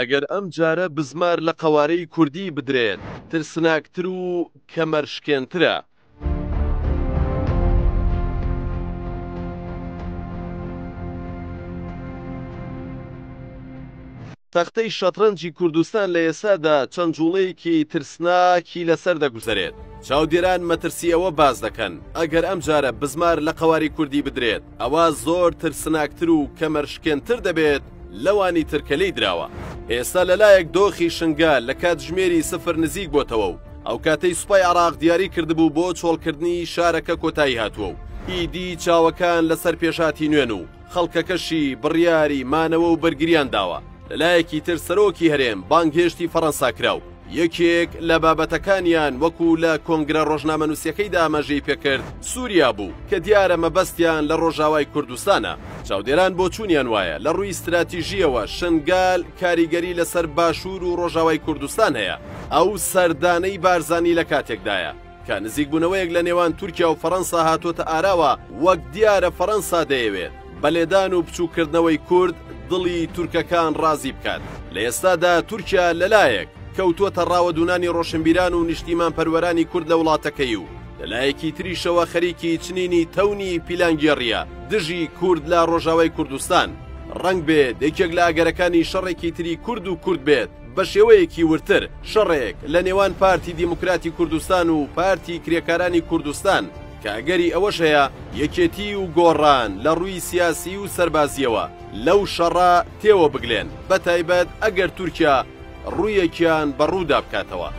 ئەگەر ئەم جارە بزمار لە قەوارەی کوردی بدرێت، ترسناکتر و کەمەرشکێنترە. تەختەی شەترەنجی کوردستان لە ئێستادا چەند جوڵەیەکی ترسناکی لەسەر دەگوزەرێت. چاودێران مەترسی ئەوە باس دەکەن، ئەگەر ئەمجارە بزمار لە قەواری کوردی بدرێت، ئەوا زۆر ترسناکتر و کەمەرشکێنتر دەبێت لەوانی تر کە لێی دراوە. ئێستا لەلایەک دۆخی شنگال لە کاتژمێری سفر نزیک بۆتەوە و ئەوکاتەی سوپای عێراق دیاری کردبوو بۆ چۆڵکردنی شارەکە کۆتایی هاتووە و ئیدی چاوەکان لەسەر پێشهاتی نوێن و خەڵکەکەشی بڕیاری مانەوە و بەرگریان داوە. لەلایەکی تر سەرۆکی هەرێم بانگهێشتی فەڕەنسا کرا و یەکێک لە بابەتەکانیان وەکو لە کۆنگرە ڕۆژنامەنووسیەکەیدا ئاماژەی پێکرد سووریا بوو کە دیارە مەبەستیان لە ڕۆژاوای کوردستانە. چاودێران بۆچوونیان وایە لە ڕووی ستراتیژییەوە شنگال کاریگەری لەسەر باشوور و ڕۆژاوای کوردستان هەیە. ئەو سەردانەی بارزانی لە کاتێکدایە کە نزیکبوونەوەیەک لە نێوان تورکیا و فەڕەنسا هاتۆتە ئاراوە، وەک دیارە فەڕەنسا دەیەوێت بە لێدان و بچووککردنەوەی کورد دڵی تورکەکان ڕازی بکات. لە ئێستادا تورکیا لەلایەک کەوتووەتە ڕاوەدوونانی ڕۆشنبیران و نیشتیمانپەروەرانی کورد لە وڵاتەکەی و لەلایەکی تریشەوە خەریکی چنینی تەونی پیلانگێڕییە دژی کورد لە ڕۆژاوای کوردستان. ڕەنگبێت یەکێک لە ئەگەرەکانی شەڕێکی تری کورد و کورد بێت، بە شێوەیەکی وردتر شەڕێک لە نێوان پارتی دیموکراتی کوردستان و پارتی کرێکارانی کوردستان کە ئەگەری ئەوەش هەیە یەکێتی و گۆڕان لە ڕووی سیاسی و سەربازییەوە لەو شەڕە تێوە بگلێن بە تایبەت ئەگەر تورکیا ڕوویەکیان بە ڕوودا بکاتەوە.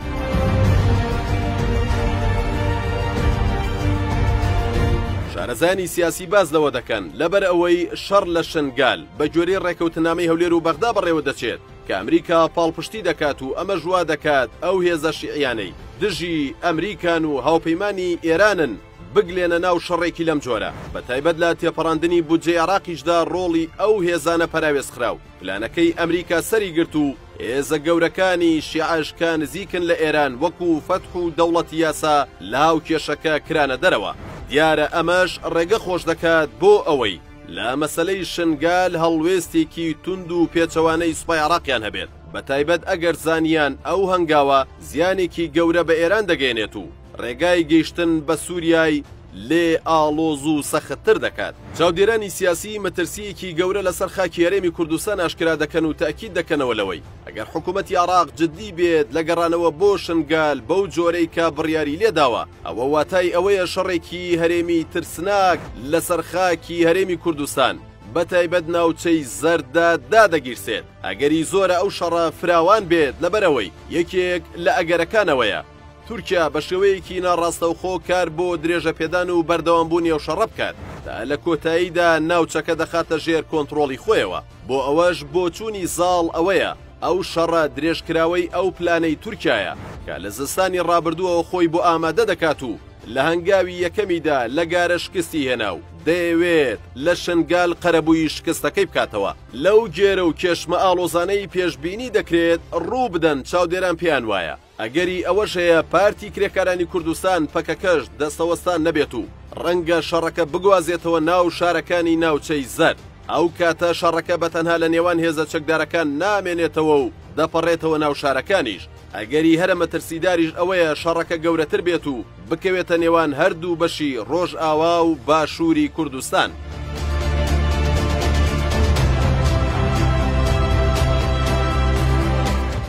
شارەزایانی سیاسی باس لەوە دەکەن لەبەر ئەوەی شەڕ لە شنگال بە گوێرەی ڕێکەوتنامەی هەولێر و بەغدا بەڕێوە دەچێت کە ئەمریکا پاڵپشتی دەکات و ئەمەش وا دەکات ئەو هێزە شیعیانەی دژی ئەمریکان و هاوپەیمانی ئێرانن بگلێنە ناو شەڕێکی لەم جۆرە، بەتایبەت لە تێپەڕاندنی بودجەی عێراقیشدا ڕۆڵی ئەو هێزانە پەراوێزخرا و پلانەکەی ئەمریکا سەری گرت و هێزە گەورەکانی شیعەش کە نزیکن لە ئێران وەکو فەتح و دەوڵەتی یاسا لە هاوکێشەکە کرانە دەرەوە. دیارە ئەمەش ڕێگە خۆش دەکات بۆ ئەوەی لە مەسەلەی شنگال هەڵوێستێکی توند و پێچەوانەی سوپای عێراقیان هەبێت، بەتایبەت ئەگەر زانیان ئەو هەنگاوە زیانێکی گەورە بە ئێران دەگەیەنێت و ڕێگای گەیشتن بە سوریای لێ ئاڵۆز و سەختتر دەکات. چاودێرانی سیاسی مەترسییەکی گەورە لەسەر خاکی هەرێمی کوردستان ئاشکرا دەکەن و تەئکید دەکەنەوە لەوەی ئەگەر حکومەتی عێراق جددی بێت لە گەڕانەوە بۆ شنگال بەو جۆرەی کە بڕیاری لێداوە ئەوە واتای ئەوەیە شەڕێکی هەرێمی ترسناک لەسەر خاکی هەرێمی کوردستان بەتایبەت ناوچەی زەرددا دادەگیرسێت. ئەگەری زۆرە ئەو شەڕە فراوان بێت لەبەرئەوەی یەکێک لە ئەگەرەکان ئەوەیە تورکیا بە شێوەیەکی ناڕاستەوخۆ کار بۆ درێژەپێدان و بەردەوامبوونی ئەو شەڕە بکات تا لە کۆتاییدا ناوچەکە دەخاتە ژێر کۆنتڕۆڵی خۆیەوە، بۆ ئەوەش بۆچوونی زاڵ ئەوەیە ئەو شەڕە درێژکراوەی ئەو پلانەی تورکیایە کە لە زستانی ڕابردووەوە خۆی بۆ ئامادە دەکات و لە هەنگاوی یەکەمیدا لە گارە شکستی هێنا و دەیەوێت لە شنگال قەرەبووی شکستەکەی بکاتەوە. لەو گێرە و کێشمە ئاڵۆزانەی پێشبینی دەکرێت ڕووبدەن چاودێران پێیان وایە ئەگەری ئەوەش هەیە پارتی کرێکارانی کوردستان پەکەکەش دەستەوەستان نەبێت و ڕەنگە شەڕەکە بگوازێتەوە ناو شارەکانی ناوچەی زەرد، ئەو کاتە شەڕەکە بە تەنها لە نێوان هێزە چەکدارەکان نامێنێتەوە و دەپەڕێتەوە ناو شارەکانیش، ئەگەری هەرە مەترسیداریش ئەوەیە شەڕەکە گەورەتر بێت و بکەوێتە نێوان هەردوو بەشی ڕۆژئاوا و باشووری کوردستان.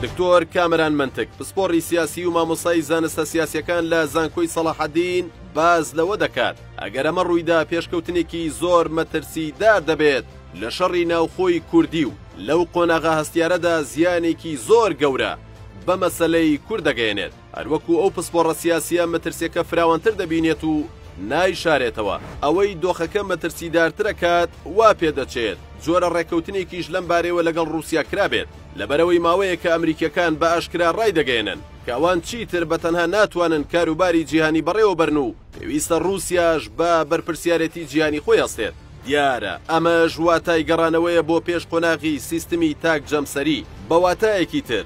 دکتۆر کامەران مەنتک، پسپۆڕی سیاسی و مامۆستای زانستە سیاسییەکان لە زانکۆی سەڵاحەدین باس لەوە دەکات، ئەگەر ئەمە ڕوویدا پێشکەوتنێکی زۆر مەترسیدار دەبێت لە شەڕی ناوخۆی کوردی و لەو قۆناغە هەستیارەدا زیانێکی زۆر گەورە بە مەسەلەی کورد دەگەیەنێت. هەروەکو ئەو پسپۆڕە سیاسییە مەترسیەکە فراوانتر دەبینێت و نایشارێتەوە، ئەوەی دۆخەکە مەترسیدارترەکات وا پێدەچێت جۆرە ڕێکەوتنێکیش لەم بارەیەوە لەگەڵ ڕووسیا کرابێت، لەبەرئەوەی ماوەیەکە ئەمریکیەکان بە ئاشکرا ڕایدەگەیەنن کە ئەوان چیتر بە تەنها ناتوانن کاروباری جیهانی بەڕێوەبەرن و پێویستە ڕووسیاش بە بەرپرسیارێتی جیهانی خۆی هەستێت. دیارە ئەمەش واتای گەڕانەوەیە بۆ پێش قۆناغی سیستمی تاک جەمسەری، بە واتایەکی تر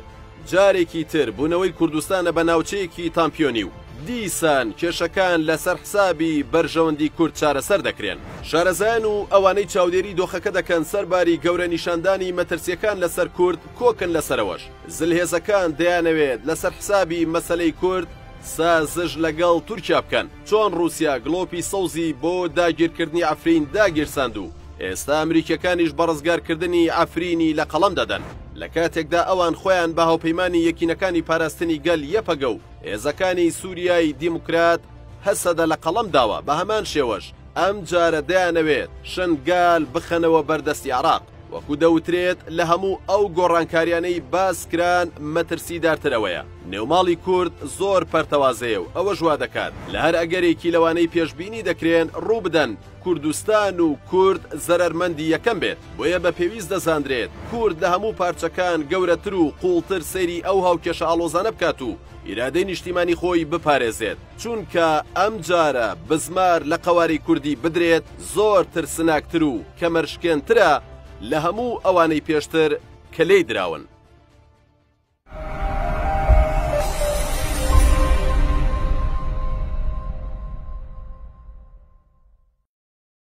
جارێکی تر بوونەوەی کوردستانە بە ناوچەیەکی تامپیۆنی و دیسان کێشەکان لەسەر حسابی بەرژەوەندی کورد چارەسەر دەکرێن. شارەزایان و ئەوانەی چاودێری دۆخەکە دەکەن سەرباری گەورە نیشاندانی مەترسیەکان لەسەر کورد کۆکن لەسەرەوەش زلهێزەکان دەیانەوێت لەسەر حسابی مەسەلەی کورد سازش لەگەڵ تورکیا بکەن چۆن ڕوسیا گڵۆپی سەوزی بۆ داگیرکردنی عەفرین داگیرساند و ئێستا ئەمریکیەکانیش بە ڕزگارکردنی عەفرینی لە قەڵەم دەدەن لە کاتێکدا ئەوان خۆیان بە هاوپەیمانی یەکینەکانی پاراستنی گەل یەپەگە و هێزەکانی سوریای دیموکرات هەسەدە لە قەڵەم داوە بە هەمان شێوەش ئەم جارە دەیانەوێت شنگال بخەنەوە بەردەستی عێراق. وەکو دەوترێت لە هەموو ئەو گۆڕانکاریانەی باس کران مەترسیدارتر ئەوەیە نێوماڵی کورد زۆر پەرتەوازەیە و ئەوەش وا دەکات لە هەر ئەگەرێکی لەوانەی پێشبینی دەکرێن ڕووبدەن کوردستان و کورد زەرەرمەندی یەکەم بێت بۆیە بە پێویست دەزانرێت کورد لە هەموو پارچەکان گەورەتر و قووڵتر سەیری ئەو هاوکێشە ئاڵۆزانە بکات و ئیرادەی نیشتیمانی خۆی بپارێزێت چونکە ئەمجارە بزمار لە قەوارەی کوردی بدرێت زۆر ترسناکتر و کەمەرشکێنترە لە هەموو ئەوانەی پێشتر کە لێی دراون.